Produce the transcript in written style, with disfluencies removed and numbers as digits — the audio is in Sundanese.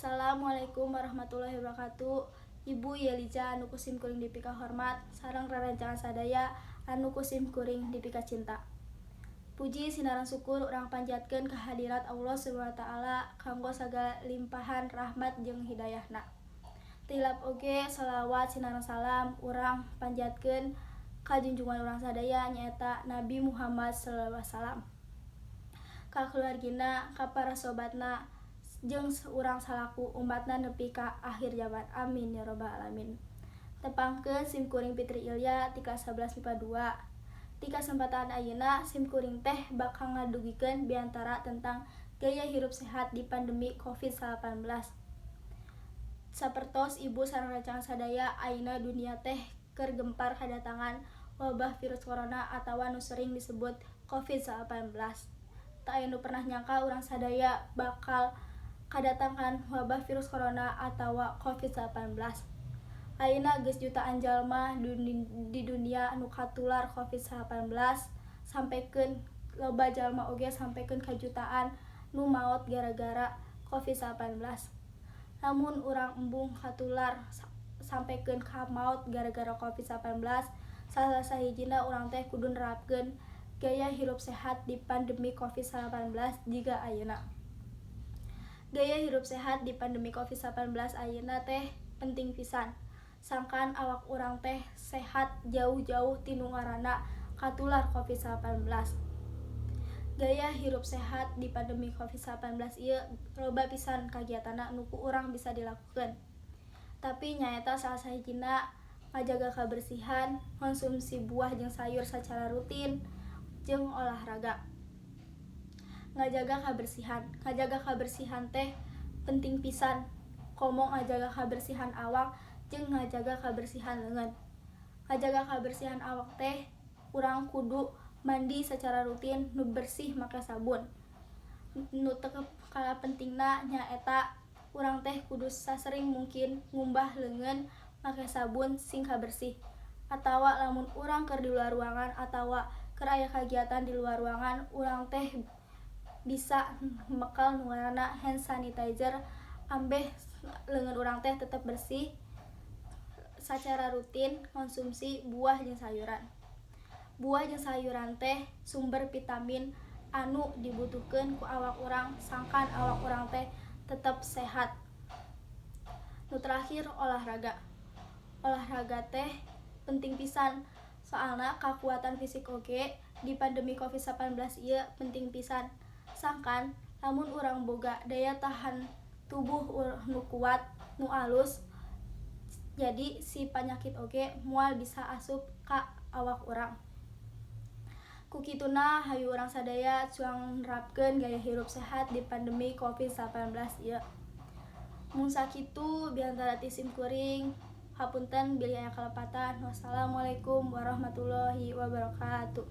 Assalamualaikum warahmatullahi wabarakatuh. Ibu Yeliza anu ku sim kuring dipika hormat sareng rerencangan sadaya anu ku sim kuring dipika cinta. Puji sinareng syukur urang panjatkeun kehadirat Allah Subhanahu wa Taala kanggo sagala limpahan rahmat jeung hidayahna. Teu hilap oge salawat sinareng salam urang panjatkeun ka junjungan urang sadaya, nyaeta Nabi Muhammad sallallahu alaihi wasallam, ka keluargina, ka para sobatna, jeung urang salaku umatna nepi ka akhir zaman. Amin ya robbal alamin. Tepangkeun, sim kuring Fitri Ilya ti kelas 11 MIPA 2. Di kesempatan ayeuna sim kuring teh bakal ngadugikeun biantara tentang gaya hirup sehat di pandemi Covid-19. Sapertos ibu sareng rerencangan sadaya, ayeuna dunia teh keur gempar kadatangan wabah virus corona atawa nu sering disebut Covid-19. Teu aya nu pernah nyangka urang sadaya bakal kadatangan wabah virus corona atawa Covid-19. Ayeuna geus jutaan jalma di dunia nu katular Covid-19, sampikeun loba jalma oge sampikeun ka jutaan nu maot gara-gara Covid-19. Lamun urang embung katular sampikeun ka maot gara-gara Covid-19, salah sahijina urang teh kudu nerapkeun gaya hirup sehat di pandemi Covid-19 jiga ayeuna. Gaya hirup sehat di pandemi Covid-19 ayeuna teh penting pisan sangkan awak urang teh sehat jauh-jauh ti nu ngaranna katular Covid-19. Gaya hirup sehat di pandemi Covid-19 ieu loba pisan kagiatanna nu ku urang bisa dilakukeun, tapi nyaeta salah sahijina ngajaga kabersihan, konsumsi buah jeung sayur sacara rutin, jeung olahraga. Ngajaga kabersihan. Ngajaga kabersihan teh penting pisan, komo ngajaga kabersihan awak jeung ngajaga kabersihan leungeun. Ngajaga kabersihan awak teh urang kudu mandi secara rutin nu bersih make sabun. Nu teu kalah pentingna nyaeta urang teh kudu sasering mungkin ngumbah leungeun make sabun sing kabersih, atawa lamun urang keur di luar ruangan atawa keur aya kagiatan di luar ruangan, urang teh bisa mekel nu ngaranna hand sanitizer ambeh leungeun urang teh tetep bersih. Sacara rutin konsumsi buah jeung sayuran. Buah jeung sayuran teh sumber vitamin anu dibutuhkeun ku awak urang sangkan awak urang teh tetep sehat. Nu terakhir, olahraga. Olahraga teh penting pisan, soalna kakuatan fisik oge di pandemi Covid-19 ieu penting pisan, sangkan lamun urang boga daya tahan tubuh nu kuat, nu alus, jadi si panyakit oge moal bisa asup ka awak urang. Ku kituna, hayu urang sadaya cuang nerapkeun gaya hirup sehat di pandemi Covid-19 ieu. Mung sakitu biantara ti sim kuring, hapunten bilih aya kalepatan. Wassalamualaikum warahmatullahi wabarakatuh.